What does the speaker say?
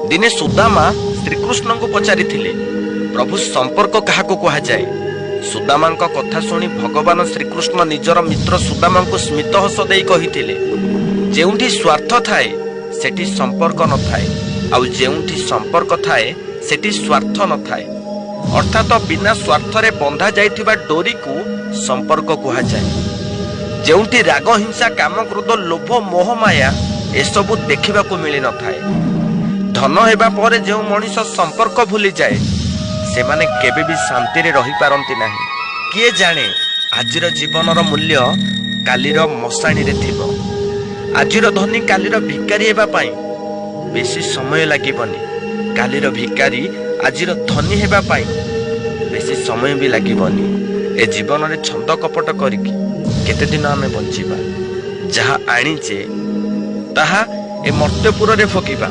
ଦିନେ ସୁଦାମା ଶ୍ରୀକୃଷ୍ଣଙ୍କୁ ପଚାରିଥିଲେ, ପ୍ରଭୁ, ସମ୍ପର୍କ କାହାକୁ କୁହାଯାଏ? ସୁଦାମାଙ୍କ କଥା ଶୁଣି ଭଗବାନ ଶ୍ରୀକୃଷ୍ଣ ନିଜର ମିତ୍ର ସୁଦାମାଙ୍କୁ ସ୍ମିତ ହସ ଦେଇ କହିଥିଲେ, ଯେଉଁଠି ସ୍ୱାର୍ଥ ଥାଏ ସେଠି ସମ୍ପର୍କ ନଥାଏ, ଆଉ ଯେଉଁଠି ସମ୍ପର୍କ ଥାଏ ସେଠି ସ୍ୱାର୍ଥ ନଥାଏ। ଅର୍ଥାତ ବିନା ସ୍ୱାର୍ଥରେ ବନ୍ଧା ଯାଇଥିବା ଡୋରିକୁ ସମ୍ପର୍କ କୁହାଯାଏ। ଯେଉଁଠି ରାଗ, ହିଂସା, କାମ, କ୍ରୋଧ, ଲୋଭ, ମୋହ, ମାୟା ଏସବୁ ଦେଖିବାକୁ ମିଳିନଥାଏ। ଧନ ହେବା ପରେ ଯେଉଁ ମଣିଷ ସମ୍ପର୍କ ଭୁଲିଯାଏ, ସେମାନେ କେବେ ବି ଶାନ୍ତିରେ ରହିପାରନ୍ତି ନାହିଁ। କିଏ ଜାଣେ, ଆଜିର ଜୀବନର ମୂଲ୍ୟ କାଲିର ମଶାଣିରେ ଥିବ। ଆଜିର ଧନୀ କାଲିର ଭିକାରୀ ହେବା ପାଇଁ ବେଶୀ ସମୟ ଲାଗିବନି। କାଲିର ଭିକାରୀ ଆଜିର ଧନୀ ହେବା ପାଇଁ ବେଶୀ ସମୟ ବି ଲାଗିବନି। ଏ ଜୀବନରେ ଛନ୍ଦ କପଟ କରିକି କେତେଦିନ ଆମେ ବଞ୍ଚିବା? ଯାହା ଆଣିଛେ ତାହା ଏ ମର୍ତ୍ତ୍ୟପୁରରେ ଭୋଗିବା।